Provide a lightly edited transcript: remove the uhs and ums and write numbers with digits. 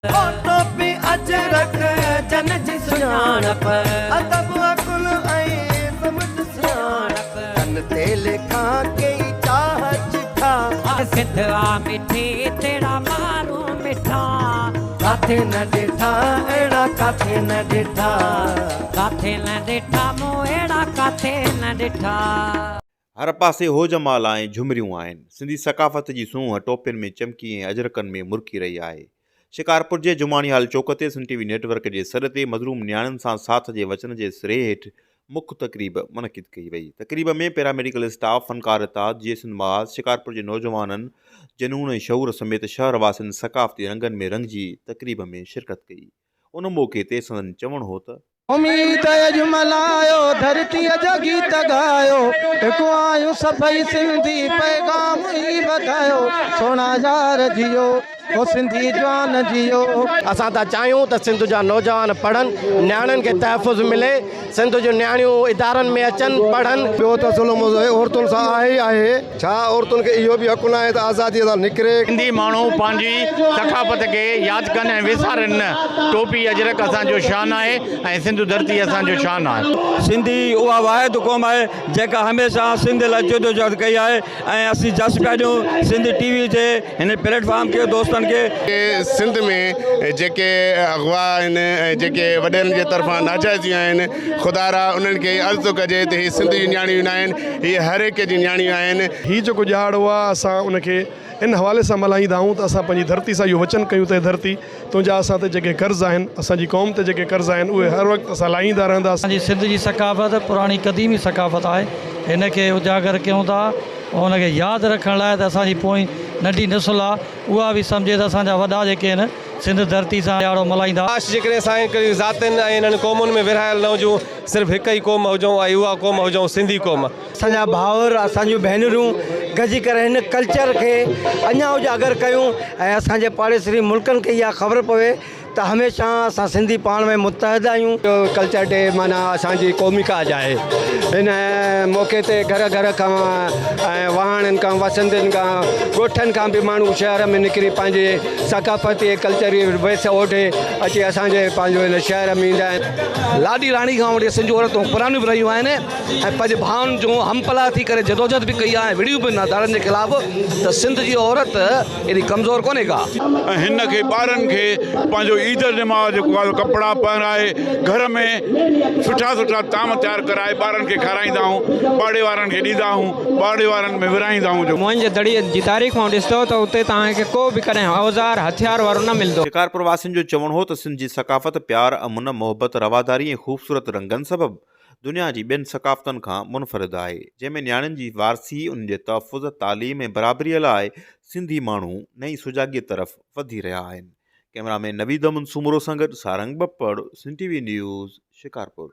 او ٽوپي اجرڪ جن جي سڃاڻپ. ادب عقل ۽ سمجھ سياڻپ. تن تي لکان ڪيئي چاهه چٺا. سنڌ آ مٺي تهڙا مارو مٺا. ڪاٿي نه ڏٺا اهڙا ڪاٿي نه ڏٺا. ڪاٿي نه ڏٺا مون اهڙا ڪاٿي نه ڏٺا. هر پاسي هو جمال ۽ جهمريون آهن. سنڌي ثقافت جي سونهن ٽوپين ۾ چمڪي ۽ اجرڪن ۾ مرڪي رهي آهي. شڪارپور جي جماڻي هال چوڪ تي سنڌ ٽي وي نيٽ ورڪ جي سڏ تي مظلوم نياڻين سان ساٿ جي وچن جي سري هيٺ مک تقريب منعقد ڪئي وئي. تقريب ۾ پيراميڊيڪل اسٽاف، فنڪار اتحاد، جيئي سنڌ محاذ، شڪارپور جي نوجوانن جنون ۽ شعور سميت شهر واسين ثقافتي رنگن ۾ رڱجي تقريب ۾ شرڪت ڪئي. ان موقعي تي سندن چوڻ هو ته. اميد اڄ ملهايو، ڌرتيء جا گيت ڳايو، هڪ آهيون سڀئي سنڌي، پيغام هي وڌايو، سهڻا يار جيئو، او سنڌي جوان جيئو. اسان ٿا چاهيون ته سنڌ جا نوجوان پڙهن، نياڻين کي تحفظ ملي، سنڌ جون نياڻيون ادارن ۾ اچن، پڙهن. ٻيو ته ظلم عورتن سان آهي ئي آهي. ڇا عورتن کي اهو به حق ناهي ته آزاديء سان نڪري؟ سنڌي ماڻهو پنهنجي ثقافت کي ياد ڪن ۽ وسارين نه. ٽوپي اجرڪ اسان جو شان آهي ۽ سنڌ ڌرتي اسان جو شان آهي. سنڌي اها واحد قوم آهي جيڪا هميشه سنڌ لاء جدوجهد ڪئي آهي ۽ اسين جس پيا ڏيون سنڌ ٽي وي جي هن پليٽ فارم کي دوستن کي. سنڌ ۾ جيڪي اغوا آهن ۽ جيڪي وڏيرن جي طرفان ناجائزيون آهن خدارا انهن کي عرض ٿو ڪجي ته هي سنڌ جون نياڻيون ناهن هي هر هڪ جون نياڻيون آهن. هي جيڪو ڏهاڙو آهي اسان ان کي ان حوالي سان ملهائيندا آهيون ته اسان پنهنجي ڌرتي سان اهو وچن ڪيون ته اي ڌرتي تنهنجا اسان تي جيڪي قرض آهن اسان جي قوم تي جيڪي قرض آهن اهي هر وقت اسان لاهيندا رهنداسين. اسان جي سنڌ جي ثقافت پراڻي قديمي ثقافت آهي هن کي اجاگر ڪيون ٿا ۽ ان کي ياد رکڻ لاء ته اسان جي پوئين ننڍي نسل آهي اها به سمجهي ته اسان جا وڏا جيڪي آهن سنڌ ڌرتي سان ڏهاڙو ملهائيندا. ڪاش جيڪڏهن اسان هڪڙي ذاتين ۽ انهن قومن ۾ ورهايل نه هجون، صرف هڪ ئي قوم هجون ۽ اها قوم هجون سنڌي قوم. اسان جا ڀائر اسان جون ڀينرون گڏجي ڪري هن ڪلچر کي اڃا اجاگر ڪيون ۽ اسان جي پاڙيسري ملڪن کي اها خبر پوي ته هميشه اسان سنڌي پاڻ ۾ متحد آهيون. اهو ڪلچر ڊي معنيٰ اسان جي قومي ڪاڄ آهي. هن موقعي تي گهر گهر کان ۽ واهڻن کان وسندين کان ڳوٺن کان به ماڻهو شهر ۾ نڪري پنهنجي ثقافتي ۽ ڪلچري ويس اوڍي اچي اسان جي پنهنجو هن شهر ۾ ايندا آهن. لاڏي راڻي کان وٺي سنڌ جون عورتون حڪمرانيون به رهيون آهن ۽ پنهنجي ڀائن جون هم پلا ٿي ڪري جدوجهد به ڪئي آهي ۽ وڙهيون به آهن ڌاڙن جي خلاف ته سنڌ جي عورت ايڏي ڪمزور ڪونهي ڪا. ۽ هن کي ٻارن کي پنهنجو عيد نماز جيڪو آهي ڪپڙا پهرائي گهر ۾ سٺا سٺا طعام تيار ڪرائي ٻارن کي کارائيندا آهيون پاڙي وارن کي ڏيندا آهيون پاڙي وارن ۾ ورهائيندا آهيون جو. موهن جي دڙي جي تاريخ مان ڏسندؤ ته اتي توهان کي ڪو به ڪڏهن اوزار هٿيار وارو نه ملندو. شڪارپور واسين جو چوڻ هو ته سنڌ جي ثقافت پيار، امن، محبت، رواداري ۽ خوبصورت رنگن سبب دنيا جي ٻين ثقافتن کان منفرد آهي، جنهن ۾ نياڻين جي وارثي، انهن جي تحفظ، تعليم ۽ برابريء لاء سنڌي ماڻهو نئين سجاڳيء طرف وڌي رهيا آهن. ڪئميرا مين نويد احمد سومرو سان گڏ Sarang Bappar, Sindh T V news, Shikarpur.